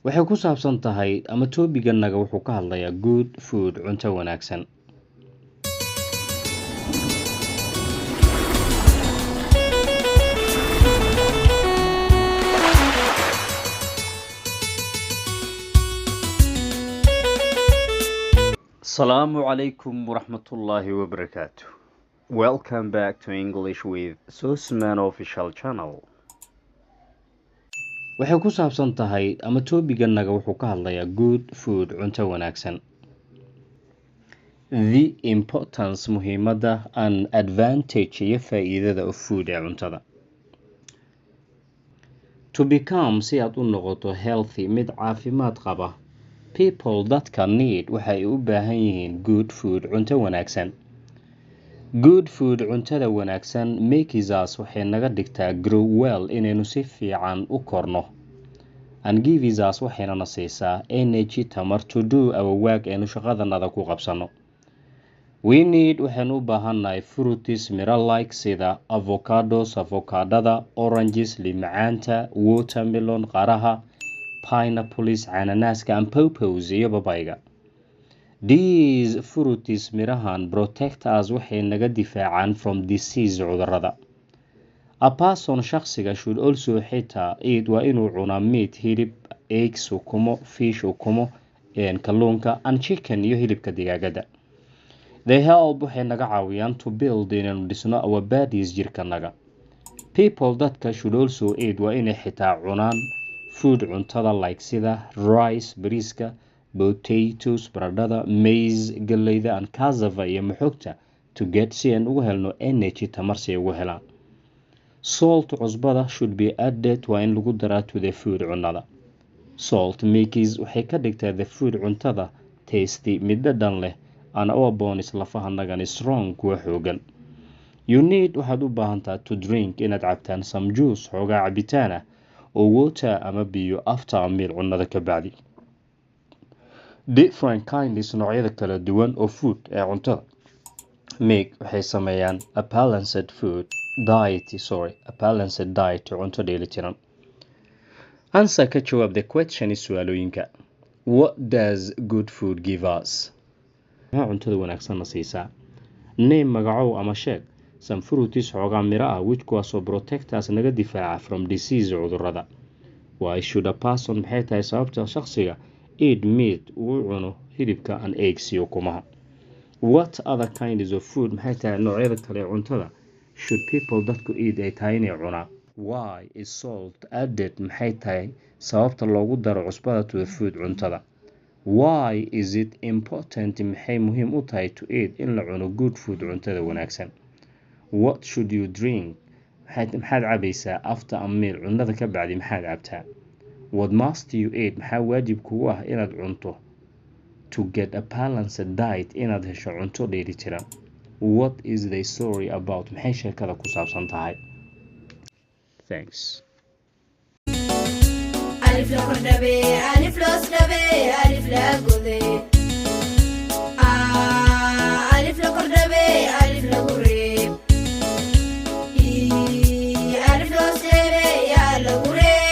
Waxay ku saabsan tahay ama topic-ganaga wuxuu ka hadlayaa good food, cunto wanaagsan. Asalaamu calaykum waraxmatullaahi wabarakaatu. Welcome back to English with Sosman Official Channel. Waxay ku saabsan tahay ama topic-ganaga wuxuu ka hadlayaa good food, cunto wanaagsan. The importance, muhiimadda, and advantage, iyo faa'iidada, of food, ee cuntada. To become, si aad u noqoto, healthy, mid caafimaad qaba, people, dadka, need, waxay u baahan yihiin, good food, cunto wanaagsan. Good food, cuntada wanaagsan, makes us, waxay naga dhigtaa, grow well, inaynu si fiican u korno, and gives us, waxayna na siisaa, energy, tamar, to do our work, aynu shaqadanada ku qabsano. We need, waxaynu u baahannahay, fruits, miro, like, sida, avocados, avocadada, oranges, limacaanta, watermelon, qaraha, pineapples, cananaaska, and pawpaws, iyo babayga. These fruits, mirahan, protect us, waxay naga difaacaan, from disease, cudurada. A person, shakhsiga, should also, xitaa, eat, waa inuu cunaa, meat, hilib, eggs, ukumo, fish, ukumo, kalluunka, and chicken, iyo hilibka digaagada. They help, waxay naga caawiyaan, to build, inaynu dhisno, our bodies, jirkanaga. People, dadka, should also eat, waa inay xitaa cunaan, food, cuntada, like, sida, rice, bariiska, potatoes, baradhada, maize, galleyda, and cassava, iyo moxogta, to get, si aan ugu helno, energy, tamar si ay ugu helaan. Salt, cusbada, should be added, waa in lagu daraa, to the food, cunada. Salt makes, waxay ka dhigtaa, the food, cuntada, tasty, mid dhadhan leh, and our bones, lafahanagani, strong, kuwa xoogan. You need, waxaad u baahantaa, to drink, inaad cabtaan, some juice, xoogaa cabitaan ah, oo water, ama biyo, after a meal, cunada ka bacdi. Different kinds, noocyada kala duwan, oo food, ee cuntada, make, waxay sameeyaan, a balanced food diet, sorry, a balanced diet, cunto dheelitiran. Answer, ka jawaab, the question, su-aalooyinka. What does good food give us? Maxaa cuntada wanaagsanna siisaa? Name, magacow ama sheeg, some fruits, xoogaa miro ah, which, kuwaasoo, protect us, naga difaaca, from disease, cudurada. Why should a person, maxay tahay sababta shaqsiga, eat meat, uu cuno hilibka, and eggs, iyo ukumaha? What other kinds of food, maxay tahay noocyada kale ee cuntada, should people, dadku, eat, ay tahay inay cunaan? Why is salt added, maxay tahay sababta loogu daro cusbada, to the food, cuntada? Why is it important, maxay muhiim u tahay, to eat, in la cuno, good food, cuntada wanaagsan? What should you drink, maxaad cabaysaa, after a meal, cunada ka bacdi maxaad cabtaa? What must you eat, maxaa waajib kugu ah inaad cunto, to get a balanced diet, inaad hesho cunto dheelitiran? What is the story about? Maxay sheekada ku saabsan tahay? Thanks. Alif la kordhabay, alif loos dhabay, alif la